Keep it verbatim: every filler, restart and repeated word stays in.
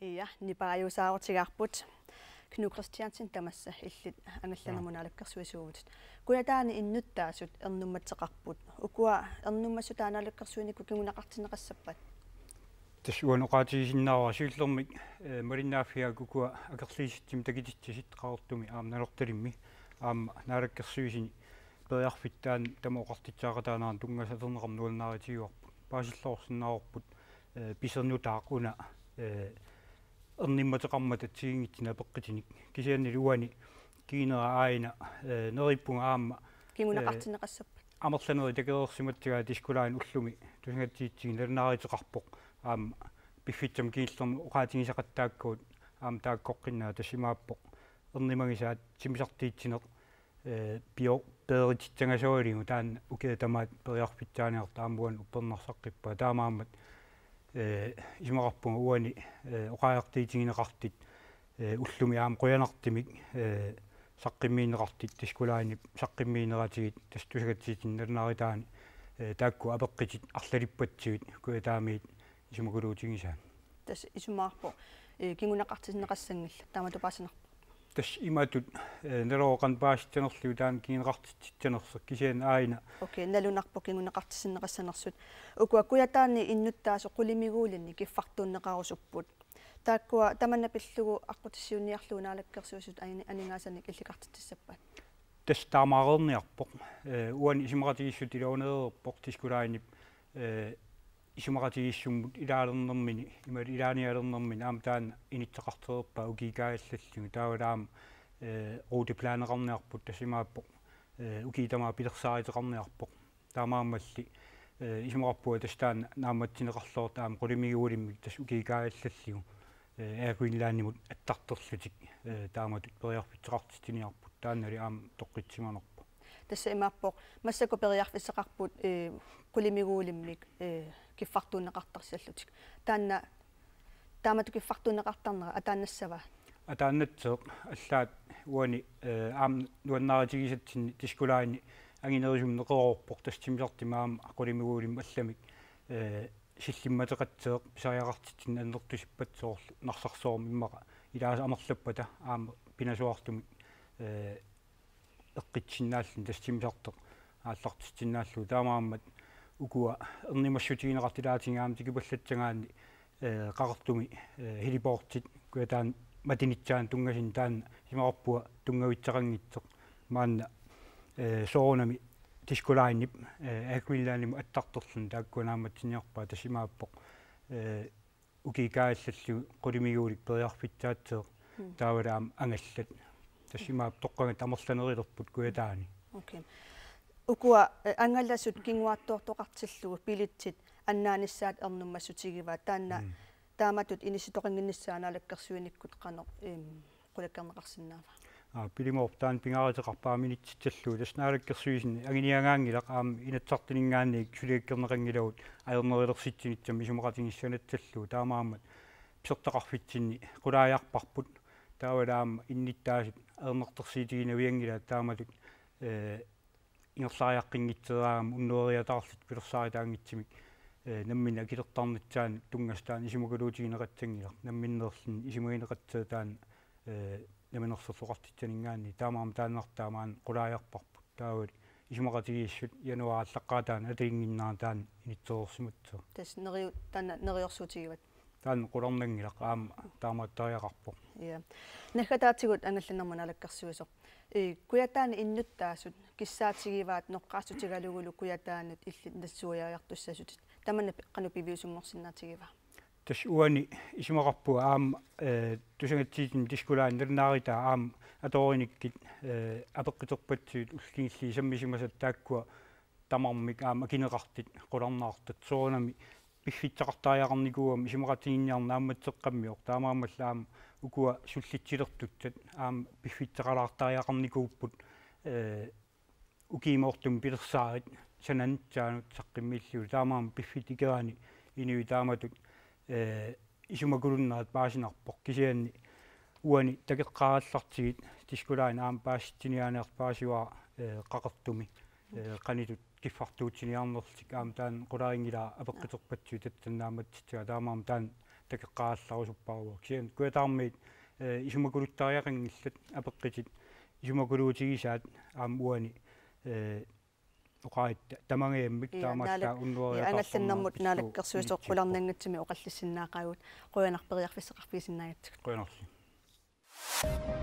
Ja, nipaajuusaarutigaarput. Knud Kristiansen, tamassa illit angallannermut naalakkersuisuuvutit. Kujataani innuttaasut ernummateqarput. Ukua ernummassutaat naalakkersuinikkut kinguneqartinneqassappat? Tassa uani oqaatigisinnaavara siullermik, eh, malinnaaffigaakka ukua akerliusissamik takutitsisit Qaqortumi aamma Nanortalimmi aamma naalakkersuisuni periarfissaq taanna tamaat oqartussaaqataanerannut tunngasoq atorneqarneq nuannaarutigaarput. Paasilluarsinnaavarput, eh, pisernutaaq una, eh, ernummateqarmata assigiinngitsunik apeqqutinik. Kisiannili uani kiinera aajuna, eh, neriuppunga aamma, eh, kinguneqartinneqassappat? Amerlanerit takoreersimassagaat Disko Line ullumi tusagassiuutitigut nalunaaruteqarpoq. Aamma piffissami kingullermi oqaatigisaqattaakkagut aamma taakkoqqinnaaq, tassa imaappoq ernumagisaat timmisartuussineq, eh, pio-, peerititsangasuugalugu taanna ukiut tamaat periarfissaaniartoq aamma uani uppernarsaqqippaa. Taamaammat, eh, isumaqarpunga uani, eh, oqariartuutigineqartut, eh, ullumi aamma qujanartumik, eh, saqqummiunneqartut Disko Linep saqqummiuneratigit tassa tusagassiuutitigut nalunaarutaanni, eh, taakku apeqqutit arlalippassuit Kujataamiut isumaqatigiissutigisaat. Tassa isumaqarpoq, eh, kinguneqartinneqassanngillat, taamatut paasinarpoq? Tassa imatut, eh, naluara qanoq paasissanerlugu taanna kinguneqartitsissanersoq, kisianni aajuna. Okay, nalunarpoq kinguneqartinneqassanersut. Ukua Kujataani innuttaasut qulimiguulinnik kiffartuunneqarusupput. Taakkua tamanna pillugu aqqutissiuunniarlugu naalakkersuisut ani-, aningaasanik illikartitsissappat? Tassa taamaareerniarpoq. Eh, uani isumaqatigiissut iluaneereerpoq Disko Linep, eh, isumaqatigiissummut ilaalernermini, imaluunniit ilaanialernermini aamma taanna inisseqartoreerpaa ukiup kaajallallugu. Taavalu aamma, eh, ruteplaneqarniarput, tassa imaappoq, eh, ukiut tamaat pilersaaruteqarniarpoq. Taamaammalli, eh, isumaqarpunga tassa taanna naammassineqarluartoq aamma qulimiguulimmik tassa ukiup kaajallallugu, eh, Air Greenlandimut attartorlutik, eh, taamatut periarfissaqartitsiniarput. Taannali aamma toqqissisimanarpoq. Tassa imaappoq, massakkut periarfissaqarput, eh, qulimiguulimmik, eh, kiffartuunneqartarsallutik. Taanna taamatut kiffartuunneqartarnera ataannassava? Ataannasseq, allaat uani, eh, aamma nuannaarutigisatsinni Disko Line anginerusumik neqeroorpoq, tassa timmisartumik aamma qulimiguulimmik allamik, eh, sillimmateqassaaq pisariaqartitsineq annertusippassuit, soorlu Narsarsuarmi immaqa ilaasa amerlappata aamma pinasuartumik, eh, eqqissinnaallutik tassa timmisartoq aallartissinnaallugu. Taamaammat ukua ernumassutigineqartut ilaatigut aamma tikipallassagaanni, eh, Qaqortumi, eh, heliportit Kujataani matunissaanut tunngasuni taanna isumaqarpunga tunngavissaqanngitsoq. Maanna, eh, soorunami Disko Linep, eh, Air Greenlandimut attartorluni taakkua naammassiniarpaat, tassa imaappoq, eh, ukiup kaajallallugu qulimiguulik periarfissaatseq. Mm. Taavalu aamma angallat. Tassa imaappoq toqqagassat amerlanerulerput Kujataani. Okay. Ukua, eh, angalasut kinguaattoortoqartillugu billetsit annaanissaat ernummassutigivaat. Taanna, mm, taamatut inissitoqannginnissaa naalakkersuinikkut qanoq, em, qulakkeerneqarsinnaava? Aa, Pilimooq, taanna pingaaruteqarpoq aamma inississallugu. Tassa naalakkersuisuni anguniagaanngilaq aamma inatsisartuninngaanniit suliakkerneqanngilagut ajornerulersitsinitsiamik isumaqatigiissanassallugu. Taamaammat pisortaqarfitsinni qulaajarparput. Taavalu aamma innuttaasut ajornartorsiutiginavianngilaat taamatut, eh, ingerlariaqqinngitsoorami unnueriataarlutik pilersaarutaanngitsumik, eh, namminneq akilertarnissaanut tunngasoq taanna isumaqatigiinneqassanngilaq, namminneerluni isumagineqassaaq taanna, eh, Namminersorlutik Oqartussaninngaanniit. Taamaammat taannartaa maanna qulaajarparput. Taavalu isumaqatigiissut januaarip aallaqqaataani atalinnginnera taanna inissereersimassaaq. Tassa neriu-, taanna neriorsuutigivat? Taanna qularnanngilaq, aamma taamaattariaqarpoq. Ja. Naggataatigut angallannermut naalakkersuisoq. Ee, Kujataani innuttaasut kissaatigivaat noqqaassutigalugulu Kujataanut illit nassuiariartussasutit. Tamanna pi-, qanoq piviusunngorsinnaatigivaa? Tassa uani isumaqarpunga aamma, eh, tusagassiuutitigut Disko Line nalunaarutaa aamma atoorinikkut, eh, apeqquterpassuit ullut kingulliit sammisimasat taakkua tamarmik aamma akineqartut qularnaartut, soorunami piffissaqartariaqarnikuugami isumaqatigiinniarneq naammasseqqammivoq. Taamaammallu aamma ukua sullissilertussat aamma piffissaqalaartariaqarnikuupput, eh, ukiumoortumik pilersaarutit sananissaannut saqqummiillugit. Taamaammat piffissap ikerani inuit taamatut, eh, isumakulunnerat paasinarpoq, kisianni uani takoqqaarallartigit Disko Line aamma paasissutissiniaaniartoq paasivara, eh, Qaqortumi, eh, qanoq ittut kiffartuussiniarnerlutik. Aamma taanna qularinngilara apeqquterpassuit tassani naammassissagaat. Taamaammat taanna takoqqaarallarusupparuvoq. Kisianni Kujataarmiit, eh, isumakuluttariaqanngillat, apeqqutit isumakuluutigisaat aamma uani, eh, oqarit tamangajammik. Ja, taamaallaat naale-, unnuariataartarnerat ja, angallannermut pillugu naalakkersuisooq ilitsipput. Qularnanngitsumik oqallissinnaaqaagut, qujanaq periarfissaqarfigisinnaagatsigut. Qujanarli.